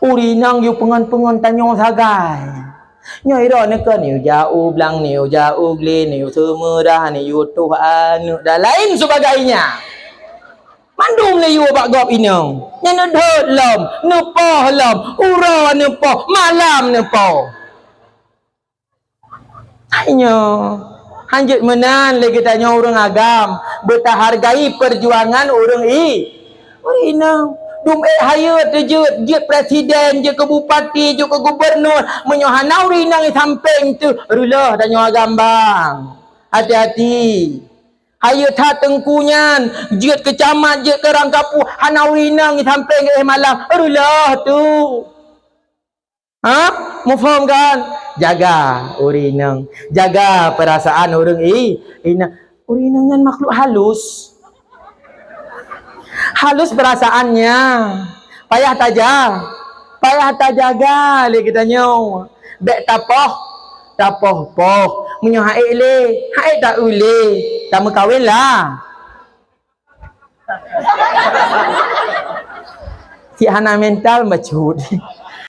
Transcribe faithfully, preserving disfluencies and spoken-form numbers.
Ureueng inong yue peungon-peungon tanyoe sagai. Nyoe droeneuh keu neuyue jak u blang, neuyue jak u glé, neuyue seumeurah, neuyue tuh aneuk dan lain sebagainya. Mandum neuyue bak gob inong. Nyan neudhôt lom, neupoh lom, uroe neupoh, malam neupoh. Hai nyoe, hanjeuet meunan lé geutanyoe ureueng agam, beutahargai peujuangan ureueng i-, ureueng inong. Dum ék hayeue teujeuet, jeuet presiden, jeuet keu bupati, jeuet keu gubernur, meunyoe hana ureueng inong i sampéng teuh, reuloh tanyoe agam bang. Hati-hati. Hayeue that teungku nyan, jeuet keu camat, jeuet keu rangkapeue, hana ureueng inong i sampéng éh malam, reuloh teuh. Ha? Muphom kan? Jaga ureueng inong. Jaga peurasaan ureueng i-, inong. Ureueng inong nyan makhluk halus. Halus perasaannya. Payah taja-, payah tajaga lé geutanyoe. Bék tapoh, tapoh-poh. Meunyoe ha'ék lé, ha'ék ta-eu lé, tameukawen lah. Cit hana mental bacut.